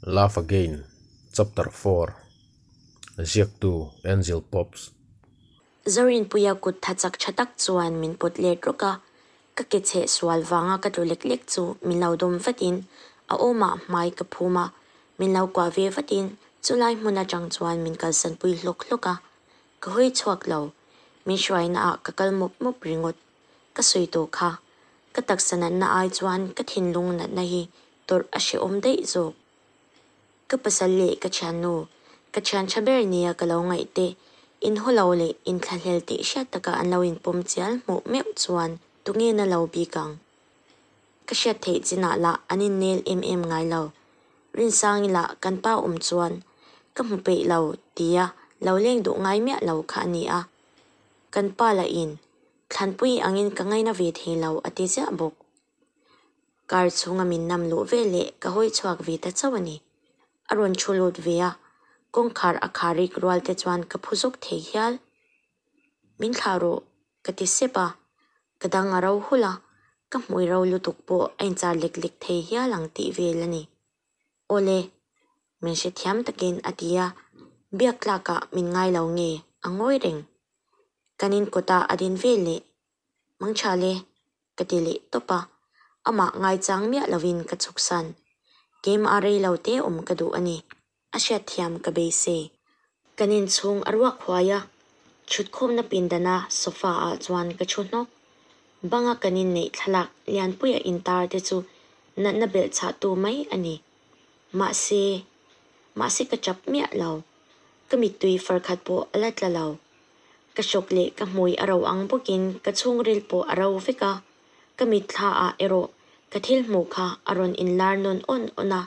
Love Again, Chapter 4, Ziaktu, Angel Pops. Zorinpuia kut tha chak tha tak chuan min pawt let rawk a, ka ke chheh sual vanga ka tlu lek lek chu min lo dawm vatin a awmah hmai ka phum a, min lo kuah ve vatin chulai hmun atang chuan min kalsan pui hlawk hlawk a, ka hawi chhuak lo, min hruaina ah ka kal mawp mawp ringawt, ka sawi tawh kha, ka taksa natna ai chuan ka thinlung natna hi tawrh a hrehawm daih zawk. Ka pasal leh ka thiannu, ka thian tha ber nia ka lo ngaih te, inhaw lo leh inthlahlel tih hriat taka an lo inpawm chial hmuh meuh chuan tunge na lo bik ang? Ka hriat theih chinah lah an innel em em ngai lo. Rinsangi lah kan pa awm chuan ka hmu peih lo tia lo leng duh ngai miah lo kha a ni a. Kan pa lahin Thlanpui angin ka ngaina ve thei lo a ti ziah bawk. Car chhunga min nam luh ve leh ka hawi chhuak ve ta chauh a ni. A rawn thu lut ve a, kawngkhar a khar rik rual te chuan ka phu zawk thei hial. Min thlah rawh, ka ti sep a, ka dang a ro hulh a, ka hmui ro lutuk pawh a inchar lek lek thei hial ang tih vel a ni. Awle, min hrethiam takin a ti a, biak tlakah min ngai lo nge a ngawi reng. Kan in kawtah a din ve leh Mangtha le, ka ti leh tawp a, amah ngaichang miah lovin ka chhuksan. Keimah rei lo te awm ka duh a ni, a hriatthiam ka beisei. Kan inchhung a ruak huai a, chhutkhawmna pindana sofa ah chuan ka thu hnawk. Banga kan inneih thlalak Lianpuia intar te chu natna belh chhahtu mai a ni. Mahse, mahse ka chap miah lo. Ka mittui farkhat pawh a la tla lo. Ka hrawk leh ka hmui a ro ang bawkin ka chhungril pawh a ro vek a, ka mitthla ah erawh ka thil hmuh kha a rawn inlar nawn awn awn a,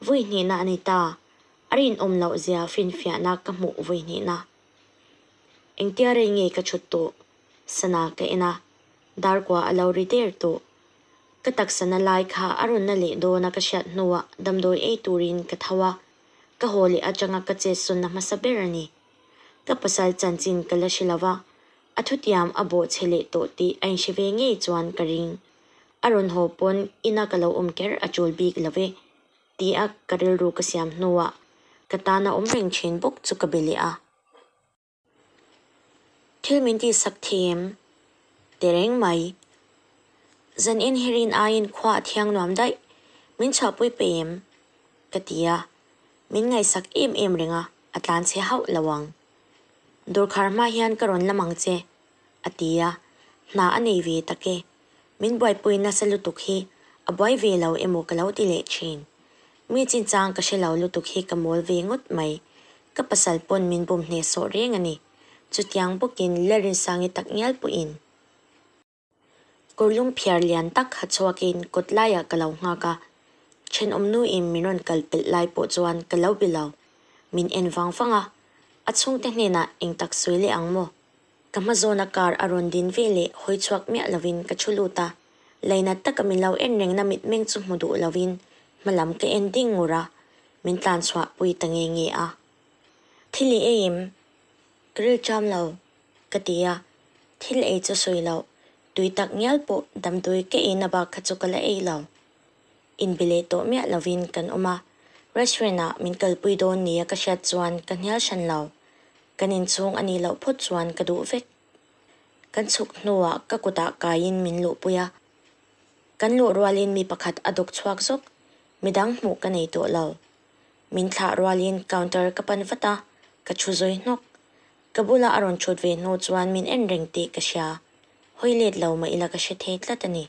vui hnihna a ni ta, a rinawm loh zia finfiahna ka hmuh vui hnihna. Engtia rei nge ka chhut tawh? Sana ka en a, darkua a lo ri der tawh. Ka taksa na lai kha a rawn na leh dawn a ka hriat hnuah damdawi ei turin ka tho a, ka haw leh atanga ka chetsawnna hmasa ber a ni. Ka pasal chanchin ka la hre lo va, a thutiam a bawh chhe leh tawh tih a inhre ve ngei chuan ka ring. A rawn haw pawn ina ka lo awm ker a tul bik lo ve, tia ka rilru ka siam hnuah ka tana awm reng thin bawk chu ka be leh a. Thil min tihsak thei em? Ti reng mai. Zan in hi rin aiin khua a thiang nuam daih, min chhuahpui pe em? Ka ti a, min ngaihsak em em reng a, a tlan chhe hauh lo ang. Dawrkhar hma hian ka rawn lam ang che, a ti a, hna a nei ve tak e. Min buaipui nasa lutuk hi a buai ve lo emaw ka lo ti leh thin. Mi chinchang ka hre lo lutuk hi ka mawl ve ngawt mai. Ka pasal pawn min bum hnehsawh reng a ni. Chutiang bawkin Lalrinsangi tak ngial pawhin. Kawrlum phiar lian tak ha chhuakin kawt laiah ka lo nghak a, thenawm nuin min rawn kal pelh lai pawh chuan ka lo be lo. Min en vang vang a, a chhungte hnenah eng tak sawi leh ang maw? Ka hma zawna car a rawn din ve leh hawi chhuak miah lovin ka thu lut a, lainat taka min lo en rengna mitmeng chu hmu duh lovin hma lam ka en ding ngur a, min tlan chhuah pui ta nge nge a. Thil i ei em? Ka ril cham lo, ka ti a, thil ei chu sawi loh, tui tak ngial pawh damdawi ka eina bak kha chu ka la ei lo. Inbe leh tawh miah lovin kan awm a, restaurant ah min kalpui dawn nia ka hriat chuan ka hnial hran lo. Kan inchhung a nih loh phawt chuan ka duh vek. Kan chhuk hnuah ka kutah kaiin min luhpui a, kan luh rualin mi pakhat a dawk chhuak zawk, midang hmuh ka nei tawh lo. Min thlah rualin counter ka pan vat a, ka thu zawi hnawk. Ka bula a rawn thut ve hnu chuan min en reng tih ka hria, hawi let lo mah ila ka hre thei tlat a ni.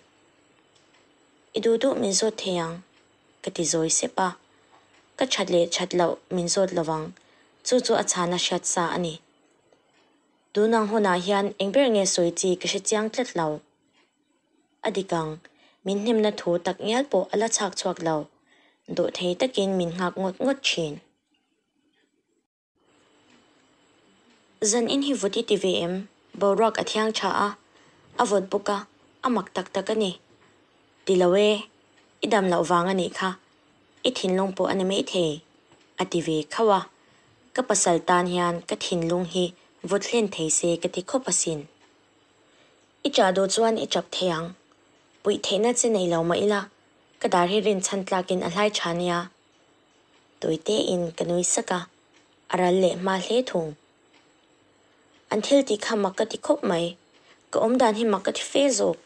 I duh duh min zawt thei ang, ka ti zawi sep a. Ka that leh that loh min zawt lo vang, chu chu a chhana hriat sa a ni. Tunang hunah hian eng ber nge sawi chi ka hre chiang tlat lo. A dik ang, min hnemna thu tak ngial pawh a la chhak chhuak lo, dawhthei takin min nghak ngawt ngawt thin. Zan in hi vawt i ti ve em? Boruak a thiang tha a, a vawt bawk a, a mak tak tak a ni. Ti lo e, i dam loh vang a nih kha, i thinlung pawh a ni maithei, a ti ve khauh a. Ka pasal tan hian ka thinlung hi vawt hlen thei se ka ti khawp asin. I chah duh chuan i chap thei ang. Puih theihna che nei lo mah ila, ka dar hi rinchhan tlakin a hlai tha nia. Tawi tein ka nui sak a, a ral leh hma hle thung. An thil tih kha mak ka ti khawp mai. Ka awmdan hi mak ka ti fe zawk.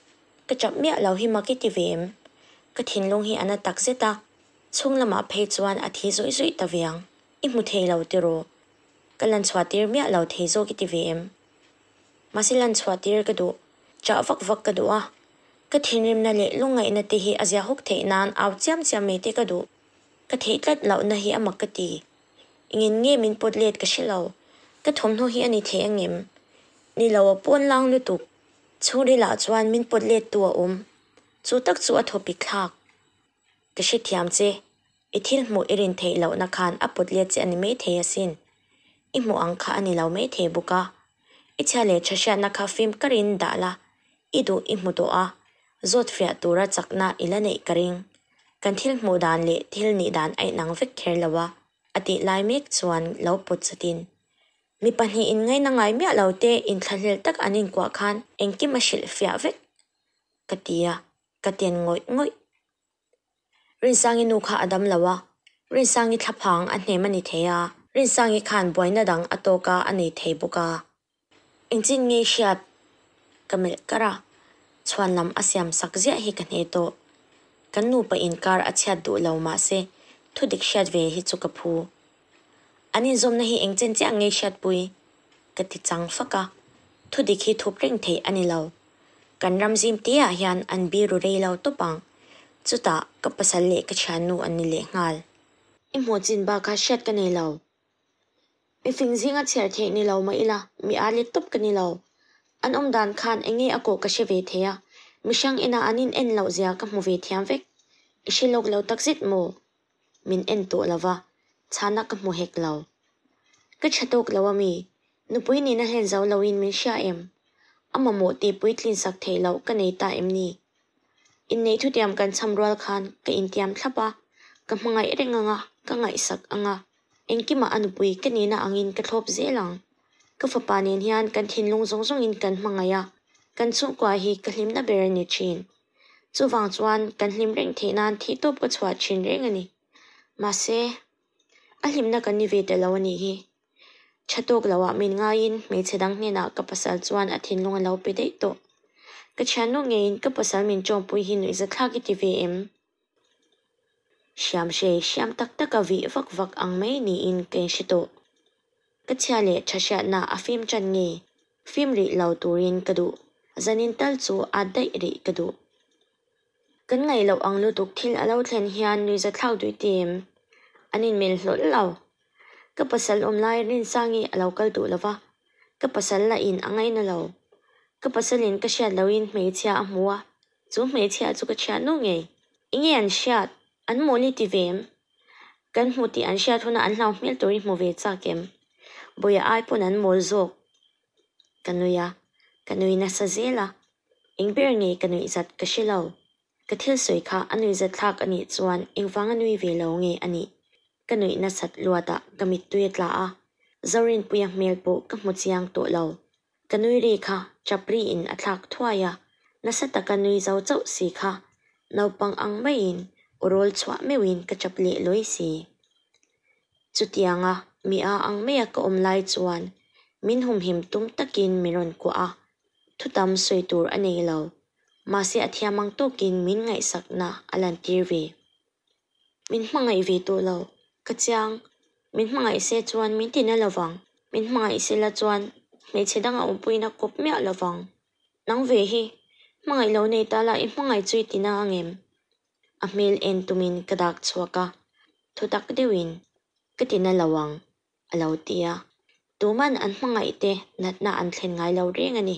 Ka chap miah lo hi mak i ti ve em? Ka thinlung hi a na tak zet a, chhung lamah phei chuan a thi zawih zawih ta viang. I hmu thei lo tiraw? Ka lan chhuah tir miah lo thei zawk i ti ve em? Mahse lan chhuah tir ka duh, chah vak vak ka duh a. Ka thinrimna leh lungngaihna te hi a zia hawk theih nan au chiam chiam mai te ka duh. Ka theih tlat lohna hi a mak ka ti. Engin nge min pawt let ka hre lo. Ka thawmhnaw hi a ni thei angem? Ni lo a pawn lang lutuk. Chhungrilah chuan min pawt let tu a awm. Chu tak chu a thawpik thlak. Ka hrethiam che. I thil hmuh i rin theih lohna khan a pawt let che a ni maithei asin. I hmuh ang kha a ni lo maithei bawk a. I chhia leh tha hriatna kha fim karin dah la, i duh i hmu tawh a, zawt fiah tura chakna i la neih ka ring. Kan thil hmuh dan leh thil nih dan a inang vek kher lo a, a tih lai mek chuan lo pawt chatin. Mi pahnih inngaina ngai miah lo te inthlahlel tak an inkuah khan engkim a hrilh fiah vek ka ti a, ka ten ngawih ngawih. Rinsangi nu kha a dam lo a, Rinsangi thlaphang a hnem a ni thei a, Rinsangi khan buaina dang a tawk a a nei thei bawk a. Engchin nge hriat? Ka melh kar a, chhuan lam a siam sak ziah hi ka hne tawh. Kan nupa inkar a chhiat duh lo mahse thudik hriat ve hi chu ka phu. An inzawmna hi engchen chiah nge hriatpui? Ka ti chang fak a, thudik hi thup reng theih a ni lo. Kan ram zim te ah hian an biru rei lo tawp ang. Chutah ka pasal leh ka thiannu an ni leh nghal. I hmuh chin bak kha hriat ka nei lo. Mi fing zinga chhiar theih ni lo mah ila mi â let tawp ka ni lo. An awm dan khan eng nge a kawh ka hre ve thei a, mihrang ina an in en loh zia ka hmu ve thiam vek. I hre lawk lo takzet maw? Min en tawh lo va, chhana ka hmu hek lo. Ka tha tawk lo a mi? Nupui nihna hlen zo loin min hria em? A mamawh tih puitlin sak theih loh ka nei ta em ni? Inneih thutiam kan cham rual khan ka intiam thlap a, ka hmangaih reng ang a, ka ngaihsak ang a, engkimah a nupui ka nihna angin ka thlawp zel ang. Ka fapa nen hian kan thinlung zawng zawngin kan hmangaih a, kan chhungkua hi ka hlimna ber a ni thin. Chuvang chuan kan hlim reng theih nan theihtawp ka chhuah thin reng a ni. Mahse, a hlimna kan ni ve ta lo a nih hi. Tha tawk loah min ngaiin hmeichhe dang hnenah ka pasal chuan a thinlung a lo pe daih tawh. Ka thiannu ngeiin ka pasal min tawngpui hi nuihzathlak i ti ve em? Hriam hrei hriam tak taka vih vak vak ang mai niin ka inhre tawh. Ka chhia leh tha hriatna a fim tan nge fim rih lo turin ka duh. Zanin tal chu at daih rih ka duh. Kan ngaih loh ang lutuk thil a lo thlen hian nuihzathlak duih ti em? An inmel hlawl lo. Ka pasal awm lai Rinsangi a lo kal duh lo va, ka pasal lah in a ngaina lo. Ka pasalin ka hriat loin hmeichhia a hmu a, chu hmeichhia chu ka thiannu ngei. Enge an hriat? An mawl i ti ve em? Kan hmu tih an hriat huna an hlau hmel tur i hmu ve chak em? Bawia ai pawn an mawl zawk. Ka nui a, ka nui nasa zel a. Eng ber nge ka nuih zat ka hre lo. Ka thil sawi kha a nuih zat thlak a nih chuan engvang a nui ve lo nge a nih? Ka nuih nasat luatah ka mittui a tla a, Zorinpuia hmel pawh ka hmu chiang tawh lo. Ka nui ri kha chap riin a thlak thuai a, nasa taka nui zo chauh si kha naupang ang maiin aw rawl chhuah meuhin ka chap leh lawi si. Chutianga mi a ang maia ka awm lai chuan min humhim tum takin min rawn kuah a, Thutam sawi tur a nei lo. Mahse a thiam ang tawkin min ngaihsakna a lantir ve. Min hmangaih ve tawh lo. Ka chiang. Min hmangaih se chuan min ti na lovang. Min hmangaih se la chuan hmeichhe dang a awmpuiin a kawp miah lovang. Nang ve hi, hmangaih lo nei ta la i hmangaih chu i ti na angem? A hmel en tumin ka dak chhuak a, thutak deuhin ka ti na lo ang. a lo ti a, tuman an hmangaih te natna an thlen ngai lo reng a ni.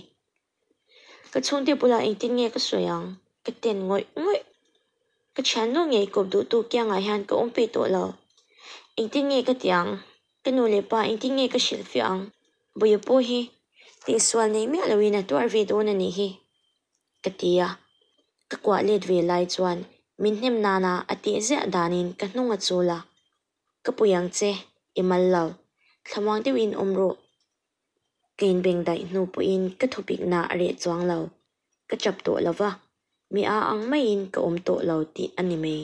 Ka chhungte bulah engtin nge ka sawi ang? Ka ten ngawih ngawih. Ka thiannu ngei kawp duhtu kiangah hian ka awm peih tawh lo. Engtin nge ka ti ang? Ka nu leh pa engtin nge ka hrilhfiah ang? Bawia pawh hi tihsual nei miah loin a tuar ve dawn a nih hi, ka ti a. Ka kuah let ve lai chuan min hnem nana a tih ziah danin ka hnung a chul a. Ka pui ang che, i mal lo. Thlamuang deuhin awm rawh. Ka inbeng daih hnu pawhin ka thupikna a reh chuang lo. Ka chap tawh lo va, mi a ang maiin ka awm tawh lo tih a ni mai.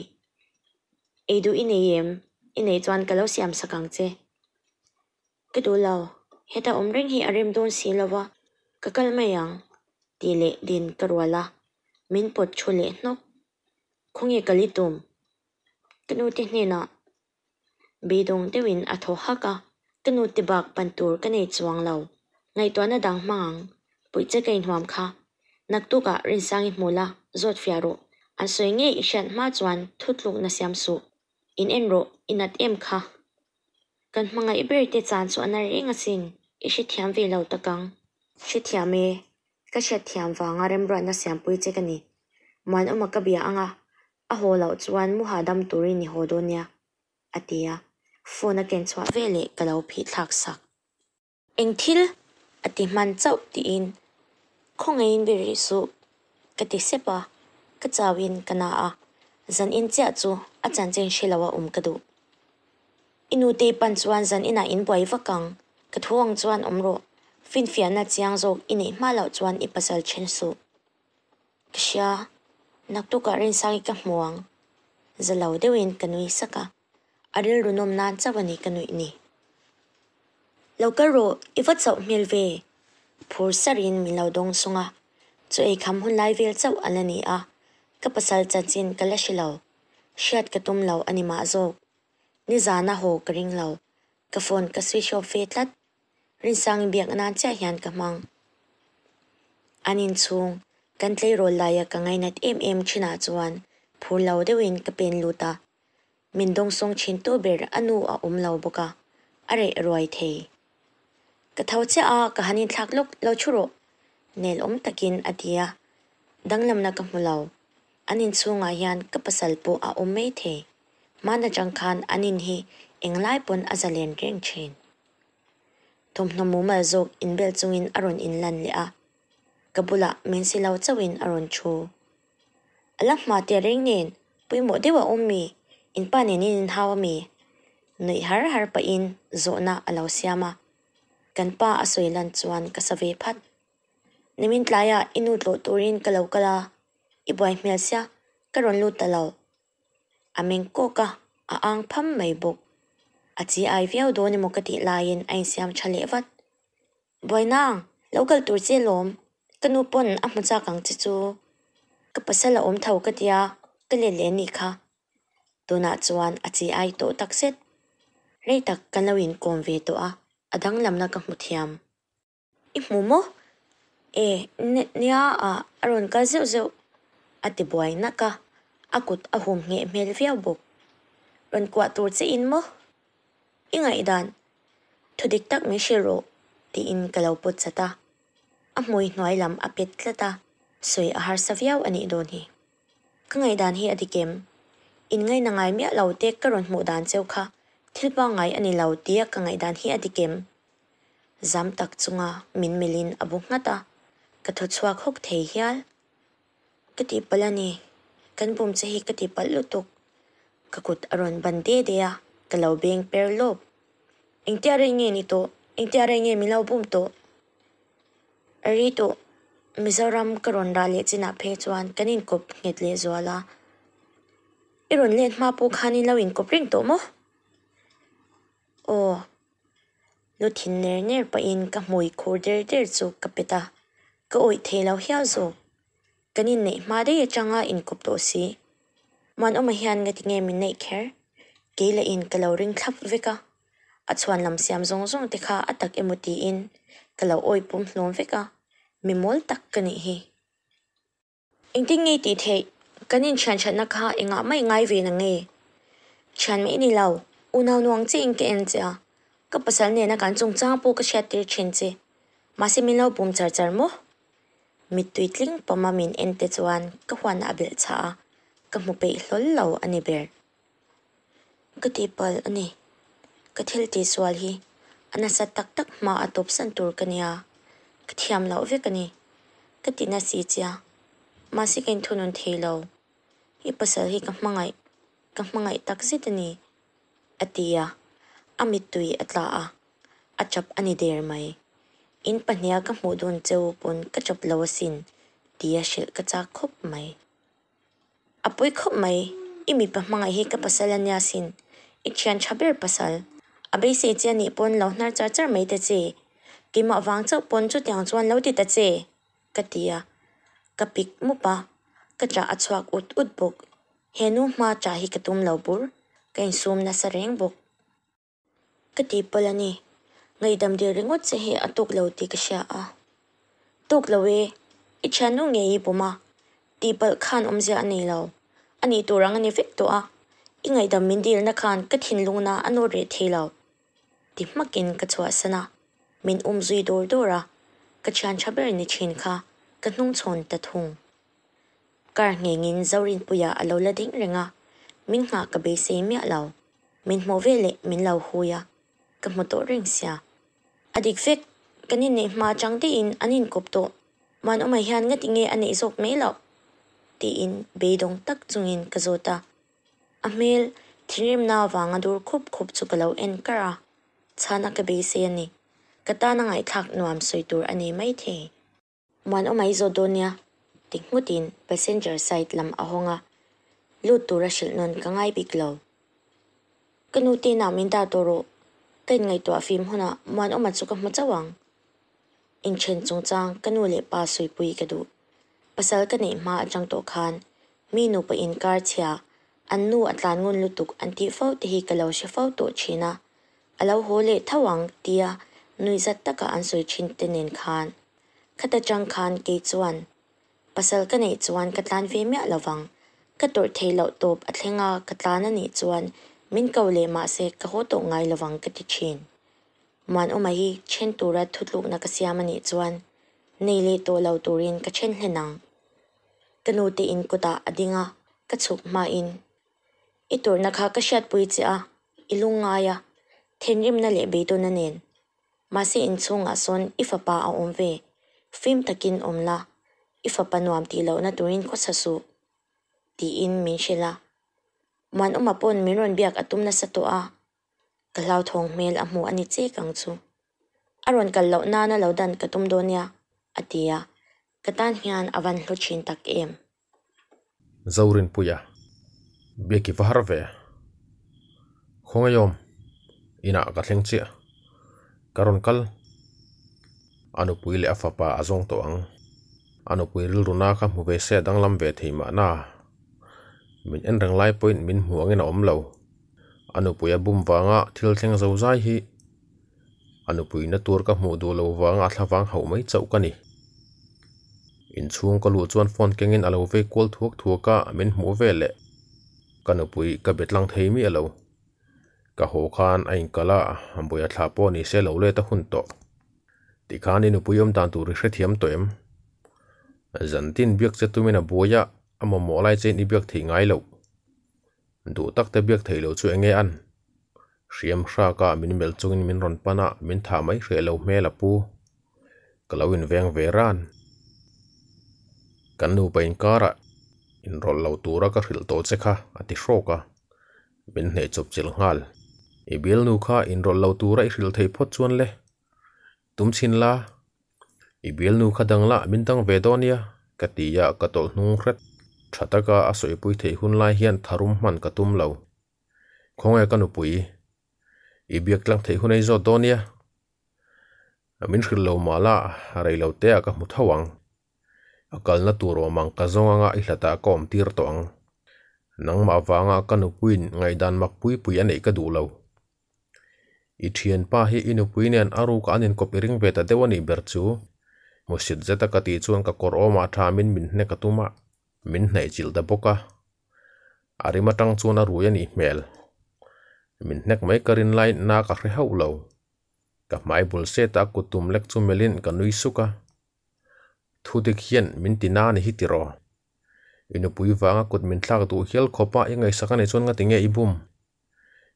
Ei duh i nei em? I nei chuan ka lo siam sak ang che. Ka duh lo, heta awm reng hi a rem dawn si lo va, ka kal mai ang, tih leh din ka rual a, min pawt thu leh hnawk. Khawnge kal i tum? Ka nute hnenah beidawng deuhin a thaw hak a, ka nute bak pan tur ka nei chuang lo. Ngaihtuahna dang hmang ang, puih che ka inhuam kha. Naktukah Rinsangi hmu la, zawt fiah rawh. An sawi ngei i hriat hma chuan thutlukna siam suh. In en rawh, i nat em kha. Kan hmangaih ber te chan chu a na reng asin, i hrethiam ve lo tak ang. Hrethiam e, ka hriatthiam vanga remruatna siampui che ka ni. Muanawma ka bia anga, a haw loh chuan mu hahdam turin i haw dawn nia, a ti a, phone a ken chhuah veleh ka lo phih thlak sak. Eng thil? a ti hman chauh tiin Khawngaihin be rih suh ka ti sep a, ka chauhin ka na a, zan in chiah chu a chanchin hre lo a awm ka duh. I nutei pan chuan zan inah in buai vak ang, ka thu ang chuan awm rawh, finfiahna chiang zawk i neih hma loh chuan i pasal then suh. Ka hria, naktukah Rinsangi ka hmu ang, za lo deuhin ka nui sak a. A rilru nawm nan chauh a ni ka nuih ni. Lo kal rawh, i va chauh hmel ve. Phur sarin min lo dawng sung a, chu eikham hun lai vel chauh a la ni a, ka pasal chanchin ka la hre lo. Hriat ka tum lo a ni mah zawk. Nizana haw ka ring lo, ka phone ka switch off ve tlat. Rinsangi biak nan chiah hian ka hmang. An inchhung, kan tleirawl laia ka ngainat em em thinah chuan phur lo deuhin ka pen lut a, Min dawngsawng thin tu ber a nu a awm lo bawk a, a reh ruai thei. Ka tho chiah a, ka han inthlak lawk lo thu rawh, nel awm takin a ti a. Danglamna ka hmu lo. An inchhungah hian ka pasal pawh a awm mai thei. Hman atang khan an in hi englai pawn a zalen reng thin. Thawmhnaw mumal zawk inbel chungin a rawn inlan leh a, ka bulah min si lo chauhin a rawn thu. A la hma teh reng nen, pawimawh deuh a awm mi? In pa nen in inhau a mi? Nuih har har pahin zawhna a lo siam a. Kan pa a sawi lan chuan ka sa ve phat. Nimin tlaiah i nu tlawh turin ka lo kal a, i buai hmel sia, ka rawn lut ta lo. A meng kawk a, a ang pham mai bawk. A chi ai viau dawn emaw ka tih laiin a insiam tha leh vat. Buaina, lo kal tur che lawm, ka nu pawn a hmu chak ang che chu. Ka pasal a awm tho ka tia, ka let leh anih kha. Tunah chuan a chi ai tawh tak zet. Rei tak kan lo inkawm ve tawh a, a danglamna ka hmu thiam. I hmu maw? E, nia a a rawn kal zeuh zeuh, a ti buai nak a, a kut a hum ngheh hmel viau bawk. Rawn kuah tur che in maw? I ngaihdan, thu dik tak min hrilh rawh, tiin ka lo pawt chat a. A hmui hnuai lam a pet tlat a, sawi a harsa viau a nih dawn hi. Ka ngaihdan hi a dik em? In ngaihna ngai miah lo te ka rawn hmuh dan cheu kha thil pangngai a ni lo tia ka ngaihdan hi a dik em? Zam tak chunga min melhin a bu nghat a, ka thaw chhuak hawk thei hial. Ka tihpalh a ni, kan bum che hi ka tihpalh lutuk. Ka kut a rawn ban de de a, ka lo beng per lawp. Engtia rei nge ni tawh? Engtia rei nge min lo bum tawh? A ri tawh, Mizoram ka rawn rah leh chinah phei chuan kan inkawp nghet leh zual a. I rawn let hma pawh khan in lo inkawp reng tawh maw? Aw. Lu thin ner ner pahin ka hmui khur der der chu ka pet a, ka awih thei lo hial zawk. Kan inneih hma daih atanga inkawp tawh si. Muanawma hian ngati nge min neih kher? Kei lah in ka lo ring thlap vek a, a chhuan lam siam zawng zawng te kha a tak emaw tiin ka lo awih pum hlawm vek a, mi mawl tak ka nih hi. Engtin nge tih theih? Kan inthian thatna kha engah mai ngai ve na nge? Thian mai ni lo, unau nuang chiah in ka en che a, ka pasal nena kan chungchang pawh ka hriat tir thin che. Mahse min lo bum char char maw? Mittui tling pawma min en te chuan ka huan a belh chhah a, ka hmu peih hlawl lo a ni ber. Ka tihpalh a ni. Ka thil tihsual hi a nasa tak tak hma a tawpsan tur ka nia, ka thiam loh vek a ni. Ka ti nasi chia, mahse ka inthunun thei lo. I pasal hi ka hmangaih, ka hmangaih tak zet a ni, a ti a, a mittui a tla a, a chap a ni der mai. In pahniha ka hmuh dun cheu pawn ka chap lo asin, tia hrilh ka chak khawp mai. A pawi khawp mai, i mipa hmangaih hi ka pasal a nia sin. I thian tha ber pasal. A beisei che anih pawn lo hnar char char mai ta che. Keimah vang chauh pawn chutiang chuan lo ti ta che, ka ti a. Ka pik mup a, ka chah a chhuak ut ut bawk. He nu hma chah hi ka tum lo bur, ka insum nasa reng bawk. Ka ti pawlh a ni. Ngaihdam dil ringawt che hi a tuk lo tih ka hria a. Tuk lo e, i thiannu ngei i bawm a, tihpalh khan awmzia a nei lo. A nih tur ang a ni vek tawh a, i ngaihdam min dilna khan ka thinlungna a nawt reh thei lo. Ti hmakin ka chhuahsan a, min um zui dawr dawr a, ka thian tha ber ni thin kha ka hnungchhawn ta thung. Kar nghengin Zorinpuia a lo la ding reng a, min nghah ka beisei miah lo. Min hmuh veleh min lo hui a, ka hmu tawh reng sia. A dik vek, kan inneih hma atang daihin an inkawp tawh, Muanawma hian ngati nge a neih zawk mai loh? tiin beidawng tak chungin ka zawt a. A hmel thinrimna avanga dur khup khup chu ka lo en kar a, chhana ka beisei a ni. Ka tana ngaihthlak nuam sawi tur a nei maithei. Muanawma i zawt dawn nia, ti nghutin passenger side lam a hawng a, lut tura hrilh nawn ka ngai bik lo. Ka nu te inah min dah tawh rawh, ka inngaihtuah fim hunah Muanawma chu ka hmu chauh ang. Inthen chungchang ka nu leh pa sawipui ka duh. Pasal ka neih hma atang tawh khan mi nupa inkar chhia, an nu a tlan ngun lutuk an tih fo te hi ka lo hre fo tawh thin a, A lo haw leh tho ang tia nuihzat taka an sawi thin te nen khan. Khata chang khan kei chuan pasal ka neih chuan ka tlan ve miah lo vang. Ka tawrh theih loh tawp a thleng a, ka tlan a nih chuan min ko leh mahse ka haw tawh ngai lo vang ka ti thin. Muanawma hi then tura thutlukna ka siam a nih chuan nei leh tawh lo turin ka then hlen ang. Ka nute in kutah a ding a, ka chhuk hmain I tawrhna kha ka hriatpui che a, i lungngai a, thinrimna leh beidawnna nen. Mahse inchhungah sawn i fapa a awm ve, fim takin awm la, i fapa nuam tih lohna turin khawsa suh, tiin min hrilh a. Muanawma pawn min rawn biak a tum nasa tawh a, ka hlauthawng hmel a hmu a ni chek ang chu. A rawn kal loh nana lo dan ka tum dawn nia, a ti a, ka tan hian a van hlu thin tak em. Zorinpuia, Biaki va har ve. Khawngaihawm, inah ka thleng chiah. Ka rawn kal. A nupui leh a fapa a zawng tawh ang. A nupui rilru na kha hmu ve se a danglam ve thei mahna. Min en reng lai pawhin min hmu angin a awm lo. A nupui a bum vanga thil thleng zo zai hi A nupui na tur ka hmuh duh lo vanga a thlavang hauh mai chauh ka ni. Inchhung ka luh chuan phone kengin a lo vei kual thuak thuak a, min hmuh ve leh. Ka nupui ka be tlang thei miah lo. Ka haw khan a inkalh a, buai a thlah pawh ni se lo let a hun tawh. Tikhan i nupui awm dan tur i hrethiam tawh em? Zantin biak che tumin a buai a, a mamawh lai chein i biak theih ngai loh. Duh tak te biak theih loh chu enge an? Hriam hraka min melh chungin min rawn pan a, min thah mai hreh lo hmel a pu. Ka lo inveng ve ran. Kan nupa inkarah inrawlh lo tura ka hrilh tawh che kha a ti hrawk a, min hneh chawp chilh nghal. I bialnu kha inrawlh lo tura i hrilh thei phawt chuan le. Tum chhin la, i bialnu kha dang la min dang ve dawn nia ka ti a, ka tawlh hnung hret. Tha taka a sawipui theih hun lai hian tharum hman ka tum lo. Khawnge ka nupui, i biak tlang theih hun ei zawt dawn nia. Min hrilh lo mah la, rei lo te ah ka hmu tho ang. A kalna tur awm ang ka zawng anga i hlatah ka awm tir tawh ang. Nangmah vanga ka nupuiin ngaihdan mak pui pui a neih ka duh lo. I thianpa hi i nupui nen a ruk an inkawp i ring ve ta deuh a nih ber chu. Hmusit zeta ka tih chuan ka kawr awmah thamin min hnek a tum a, min hnaih chilh ta bawk a. A rim atang chuan a rui a nih hmel. Min hnek mai ka rin lai na ka hre hauh lo. Ka hmai bul set a kut tum lek chu melhin ka nui suk a. Thudik hian min ti na a ni hi tiraw? I nupui vanga kut min thlak duh hial khawp a i ngaihsak a nih chuan ngati nge i bum?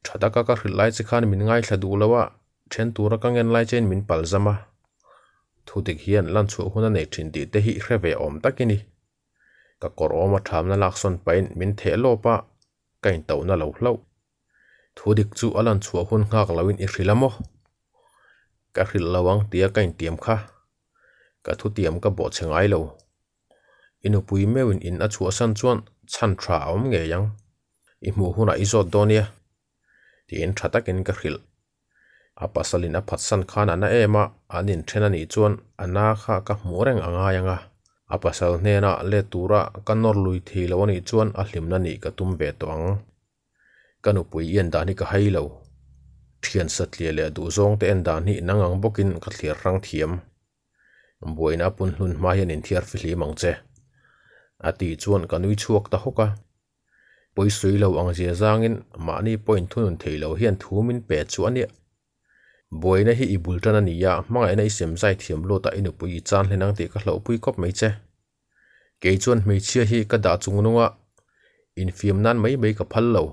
Tha taka ka hrilh lai che khan min ngaithla duh lo a, then tura ka ngen lai chein min pal zam a. Thudik hian lan chhuah hun a nei thin tih te hi hre ve awm tak i ni. Ka kawr awm a thamna laksawn pahin min theh lawp a, ka intauhna lo hlauh. Thudik chu a lan chhuah hun nghak loin i hrilh a maw? Ka hrilh lo ang tia ka intiam kha. Ka thutiam ka bawhchhe ngai lo. I nupui meuhin in a chhuahsan chuan chhan tha a awm ngei ang. I hmuh hunah i zawt dawn nia. Tiin tha takin ka hrilh. A pasalin a phatsan khan a na em a, an inthen a nih chuan a na kha ka hmuh reng a ngai ang a, a pasal hnena let tura ka nawr lui thei lo a nih chuan a hlimna nih ka tum ve tawh ang. Ka nupui i en dan hi ka hai lo. Thian satliah leh duhzawng te en dan hi nang ang bawkin ka thlir hrang thiam. Buaina a pun hlun hma hian inthiar fihlim ang che. A tih chuan ka nui chhuak ta hawk a. Pawisawi lo ang zia zangin mahni pawh inthunun thei lo hian thu min pe chu a nia. Buaina hi i bul tan a ni a, hmangaihna i sem zai thiam lut a i nupui i chan hlen ang tih ka hlauhpui khawp mai che. Kei chuan hmeichhia hi ka dah chung nung a, infiam nan mai mai ka phal lo.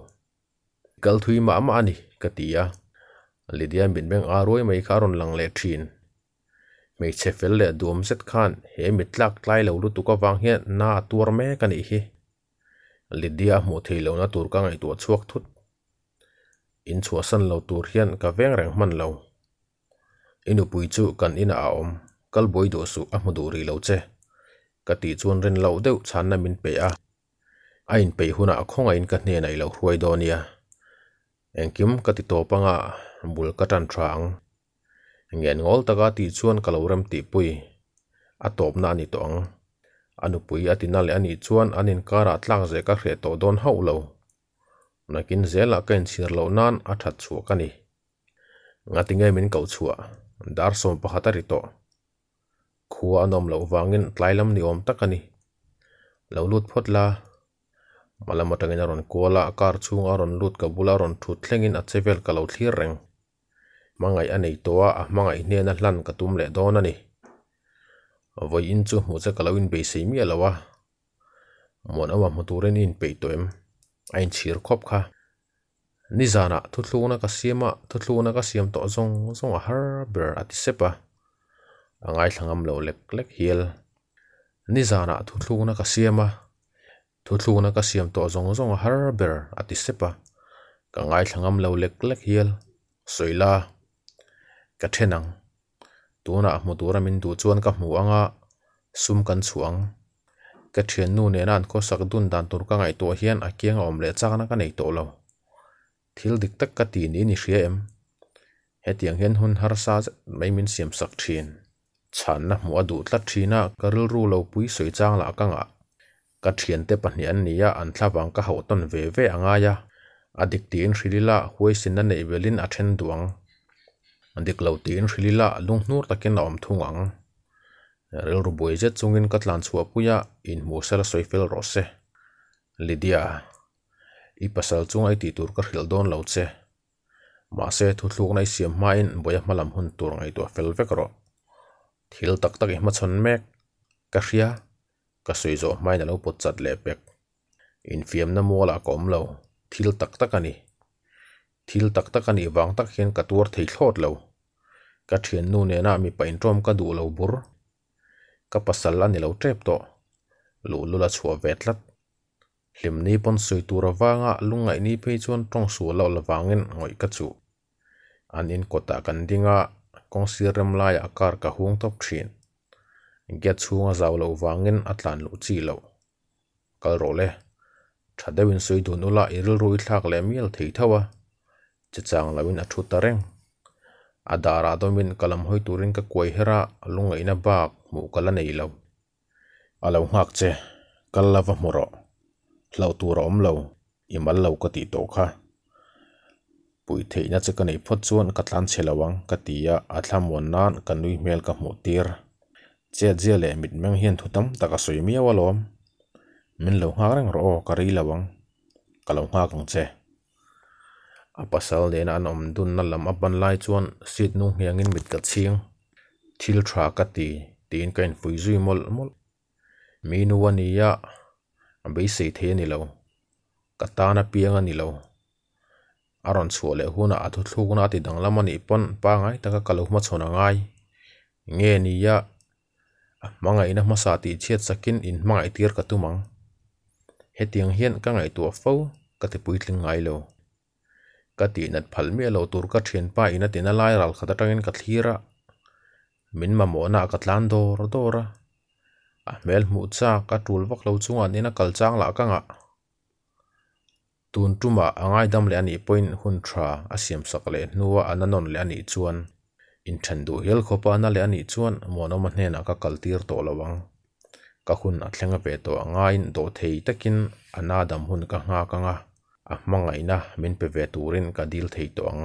Kal thui mah mah a ni, ka ti a. Lydia mitmeng a ruai mai kha a rawn lang leh thin. Hmeichhe fel leh duam zet khan he mittlak tlai lo lutuk avang hian na a tuar mek a nih hi. Lydia a hmuh theih lohna tur ka ngaihtuah chhuak thut. In chhuahsan lo tur hian ka veng reng hman lo. I nupui chu kan inah a awm, kal buai duh suh a hmu duh rih lo che. Ka tih chuan rin loh deuh chhanna min pe a. A inpeih hunah khawngaihin ka hnenah i lo hruai dawn nia. Engkim ka ti tawp anga bul ka tan tha ang. Ngen ngawl taka tih chuan ka lo rem tihpui. A tawpna a ni tawh ang. A nupui a tina leh a nih chuan an inkarah tlak zeh ka hreh tawh dawn hauh lo. Nakin zelah ka inchhir loh nan a that chhuah ka ni. Ngatinge min koh chhuah? Dar 11 a ri tawh. Khua a nawm loh vangin tlai lam ni awm tak a ni. Lo lut phawt la. Hmalam atangin a rawn kual a, car chhunga a rawn lut ka bula a rawn thut thlengin a che vel ka lo thlir reng. Hmangaih a nei tawh a, a hmangaih hnena hlan ka tum leh dawn a ni. Vawiin chu hmuh che ka lo inbeisei miah lo a, Muanawma hmu turin i inpeih tawh em? A inchhir khawp kha. Nizanah thuthlukna ka siam a, thuthlukna ka siam tawh zawng zawng a har ber a ti sep a, a ngaithla ngam lo lek lek hial. Nizanah thuthlukna ka siam a, Thuthlukna ka siam tawh zawng zawng a har ber a ti sep a, ka ngaithla ngam lo lek lek hial. Sawi la, ka then ang. Tunah hmu tura min duh chuan ka hmu ang a, sum kan chhuah ang. Ka thiannu nena an khawsak dun dan tur ka ngaihtuah hian a kiang a awm leh chakna ka nei tawh lo. Thil dik tak ka ti niin i hria em? Hetiang hian hun harsa zet mai min siam sak thin. Chhanna hmuh a duh tlat thin a, ka rilru lo pui sawi chang lah ka ngah. Ka thiante pahnih an ni a, an thla vang ka hauh tawn ve ve a ngai a. A dik tiin hrilh ila, huaisinna neih velin a then duh ang. A dik lo tiin hrilh ila, lunghnur takin a awm thung ang. Rilru buai zet chungin ka tlan chhuah pui a, inhmuh sela sawi fel rawh se. Lydia. I pasal chunga i tih tur ka hrilh dawn lo che. Mahse, thuthlukna i siam hmain buaia hmalam hun tur ngaihtuah fel vek rawh. Thil tak tak i hmachhawn mek. Ka hria. Ka sawi zawh hmain a lo pawt chat leh pek. Infiamna mualah ka awm lo. Thil tak tak a ni. Thil tak tak a nih vang tak hian ka tuar thei thlawt lo. Ka thiannu nena mipa inṭawm ka duh lo bur. Ka pasal a ni lo tep tawh. Luhlul a chhuah ve tlat. Hlimni pawn sawi tur avanga lungngaihni phei chuan tawng sual loh lavangin ngawih ka chuh. An in kawtah kan ding a, kawng sir rem laiah car ka hung tawp thin. Gate chhunga zau loh vangin a tlan luh chi loh. Kal rawh le. Tha deuhin sawi dun ula i rilru i thlak leh mial thei tho a. Che chang loin a thu ta reng. A darah dawmin ka lam hawi turin ka kuai her a, lungngaihna bak hmuh ka la nei lo. A lo nghak che, kal la va hmu rawh. Hlauh tur a awm lo, i mal lo ka tih tawh kha. Puih theihna che ka neih phawt chuan ka tlan chhe lo ang, ka ti a, a thlamuan nan ka nui hmel ka hmuh tir. Chetzia leh mitmeng hian thu tam tak a sawi miau alawm. Min lo nghak reng rawh aw, ka rei lo ang. Ka lo nghak ang che. A pasal nena an awm dunna lam a ban lai chuan seat nung hniangin mit ka chhing. Thil tha ka ti, tiin ka infuih zui mawlh mawlh. Mi nu a ni a, a beisei thei a ni lo. Ka tan a piang a ni lo. A rawn chhuah leh hunah a thuthlukna a ti danglam a nih pawn pangai taka ka lo hmachhawn a ngai. Nge ni a, a hmangaihna hmasa tih chhiat sakin inhmangaih tir ka tum ang. Hetiang hian ka ngaihtuah fo ka ti puitling ngai lo. Ka tihnat phal miah lo tur ka thianpa in a tina lai ral khat atangin ka thlir a, min mamawhna ah ka tlan dawr dawr a, a hmel hmuh chak a tul vak lo chungah an ina kal chang lah ka ngah. Tun ṭumah a ngaidam leh a nih pawhin hun ṭha a siamsak leh hnua a na nawn leh a nih chuan, inṭhen duh hial khawpa a na leh a nih chuan Muanawma hnenah ka kaltir tawh lo ang. Ka hun a thleng ve tawh a ngaiin dawhthei takin a na dam hun ka nghak ang a, a hmangaihna min pe ve turin ka dil thei tawh ang.